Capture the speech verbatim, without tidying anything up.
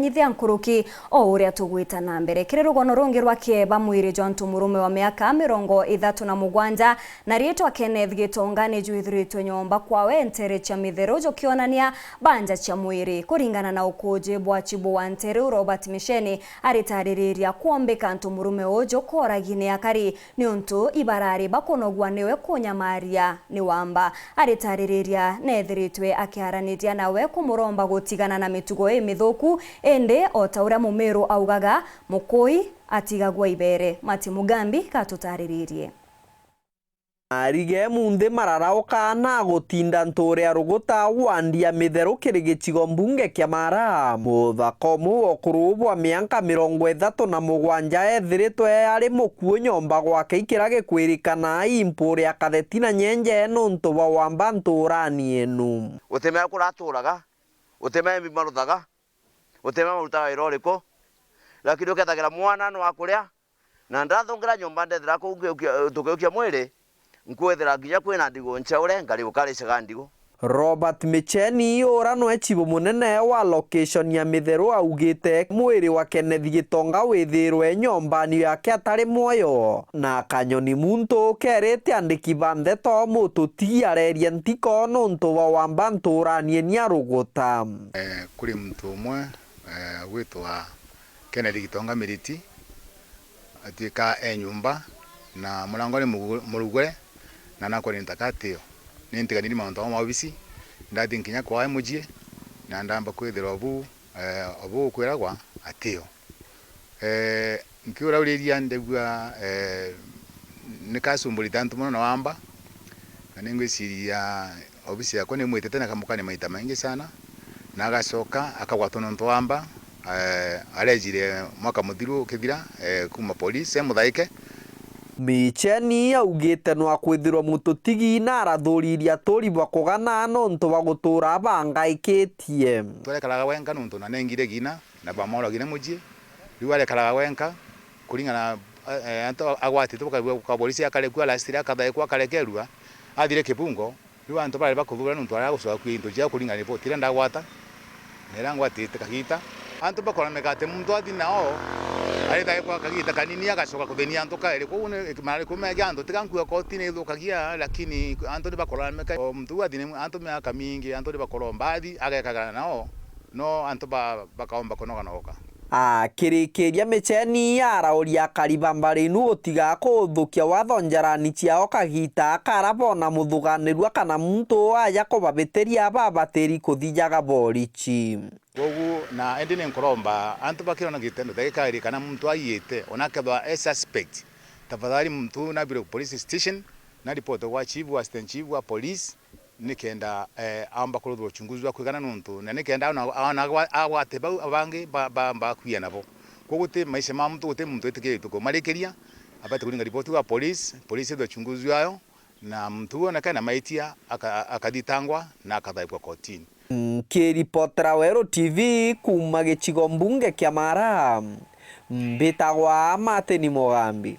Nyithia nkuruki o uria tugwita na mbere. Kiri rugono rungi rwa kieba, mwiri jwa ntu murume wa miaka mirongo ithatu na mugwanja na riitwa Kenneth Gitonga ni jwithiritwe nyomba kwawe ntere cia Mitheru, jukionania banja cia mwiri. Kuringana na ukuji bwa chibu wa ntere u Robert Micheni, aritaririria kwombika ntu murume uju kooragi ni akari niuntu ibarari bakunogua niwe kunyamaria ni wamba. Aritaririria neethiritwe akiaraniria nawe kumuromba gutigana na mitugo imithuku, indi o ta uria Mumiru augaga, mukui atigagwa ibere. Mati Mugambi gatutariririe. Arige munthi mararauka na gutinda nture ya Ruguta wandi ya Mitheru kiri gicigo mbunge kia Mara. Muthaka umwe wa ukuru bwa mianka mirongo ithatu na mugwanja ethiritwe ari mukuu nyomba gwake ikira gikwirikana i mpuri ya katheti na nyenje nuntu bwa wamba nturani enu. Utimea kuraturaga, utimea mbi maruthaga, utimea marutaga wira uriku, lakini ukethagira mwana ni wa kuria, na ndathungira nyomba ndethira kuu ngiukia, tukiukia mwiri, nkwithira nginya kwina ndigu ncheure, ngariuka ricaga ndigu. Robert Micheni, ura nwe chibu munene wa location ya Mitheru, augite mwiri wa Kenneth Gitonga withirwe nyombani yake atari mwoyo. Na Kanyoni muntu kerite andiki ba ndeto, mututigi areria ntiko nuntu bwa wamba nturanie ni aruguta. Eh, kuri muntu umwe, eh, gwitwa Kennedy Gitonga Miriti, atuika e nyumba na murango ni mugu-, murugure, na nakwa ni ntaka atio. Ni ntiganiri mauntu ma maobisi, ndathi nkinya kwae mucii, na ndamba kwithirwa obu, eh, obu ukwiragwa atio. Eh, nkiurauriria ndegua, eh, nikasumburite antu mono na wamba, na ningwiciria obisi yakwa nimwitite na kamukani maita maingi sana, na agacoka akagwatwa nontu wamba, eh, arejire mwaka muthiru ukithira, eh, kuma polisi e muthaike. Micheni augite nwa kwithirwa mututigi na arathuriria aturi bwa kugana nontu bwa gutura abangaikitie. Twarekaraga wenka nontu nanengire gina, na bamoragire mucii. Riu arekaraga wenka, kuringana, eh, antu agwatitwe, bakaigua kaborisi akarekua, lastiri akathaikwa, akarekerua, athire kibungo. Riu antu barari bakuthura nontu arari gucoka kwia into ciao kuringana na ripoti iria ndagwata, na iria ngwatite kagita. Antu bakorameka ati muntu athi nao, arithaikwa kagita kanini, agacoka kuthenia antu kairi. Kwou ni marariku megi antu, tiga nkua kotini ithukagia, lakini antu ni bakorameka. O muntu athi ni antu miaka mingi, antu ni bakoromba athi, agekagana nao. No antu ba-, bakaomba kunoganoka. Akirikiria Micheni arauria akari ba mbari inu gutiga kuthukia watho njarani ciao kagita aka ara bona muthuganirua kana muntu aja kubabitiria babatiri kuthijaga borichi. Kwogu na indi ni nkuromba antu bakirona gitendo ta gikairi kana muntu aiyite, ona akethwa e suspect, tafadhali muntu uu nabire police station, na report gwa chief, assistant chief wa police, nikenda, eh, aomba kuruthwa uchunguzi wa kwigana nontu, na nikenda aona, aona agwa-, agwate bau abangi ba, ba, bakwia nabo. Kwogu guti maisha ma muntu, guti muntu witikiritwe kumarikiria, abati kuringa ripoti gwa polisi, polisi ithwe uchunguzi wayo, na muntu uu onekane na maitia aka-, akathitangwa na akathaikwa kotini. Nkiripotera Weru T V kuuma gicigo mbunge kia Mara, mbitagwa Martin Mugambi.